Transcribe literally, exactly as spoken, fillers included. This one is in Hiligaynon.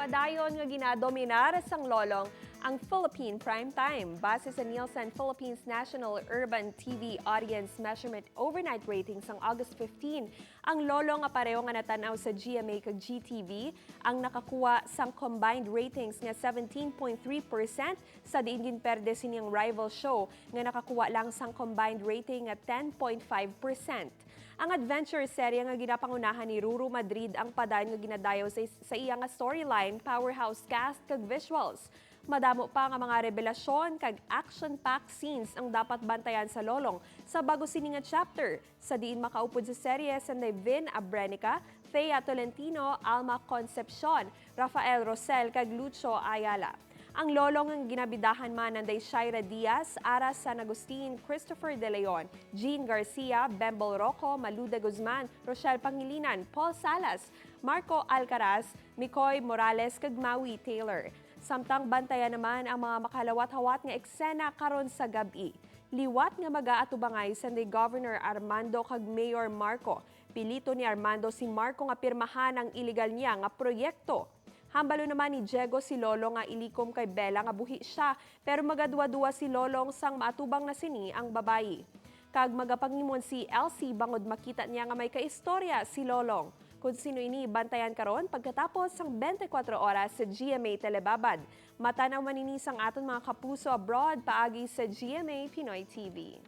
Padayon nga ginadominar sang Lolong ang Philippine Prime Time. Base sa Nielsen Philippines National Urban T V Audience Measurement Overnight Rating sang August fifteen, ang Lolong nga pareho nga natan-aw sa G M A kag G T V ang nakakuha sang combined ratings nga seventeen point three percent, sa diin ginperde sini ang rival show nga nakakuha lang sang combined rating nga ten point five percent. Ang adventure serye nga ginapangunahan ni Ruru Madrid ang padayon nga ginadayaw sa, sa iya nga storyline, powerhouse cast, kag visuals. Madamo pa nga mga revelasyon kag action-packed scenes ang dapat bantayan sa Lolong sa bago sini nga chapter, sa diin makaupod sa serye sanday Vin Abrenica, Thea Tolentino, Alma Concepcion, Rafael Rosel, kag Lucho Ayala. Ang Lolong nga ginabidahan man nanday Shaira Diaz, Ara San Agustin, Christopher De Leon, Jean Garcia, Bembol Rocco, Maluda Guzman, Rochelle Pangilinan, Paul Salas, Marco Alcaraz, Micoy Morales, kag Maui Taylor. Samtang bantayan naman ang mga makalawat-hawat nga eksena karon sa gab-i. Liwat nga mag-aatubangay sanday Governor Armando kag Mayor Marco. Pilito ni Armando si Marco nga pirmahan ang iligal niya nga proyekto. Hambalo naman ni Diego si Lolong nga ilikom kay Bella nga buhi sia, pero magaduwa-duwa si Lolong sang maatubang na sini ang babayi. Kag magapangimon si Elsie bangod makita niya nga may kaistorya si Lolong. Kon sino ini, bantayan karon pagkatapos sang twenty-four oras sa G M A Telebabad. Matan-aw man ini sang aton mga kapuso abroad paagi sa G M A Pinoy T V.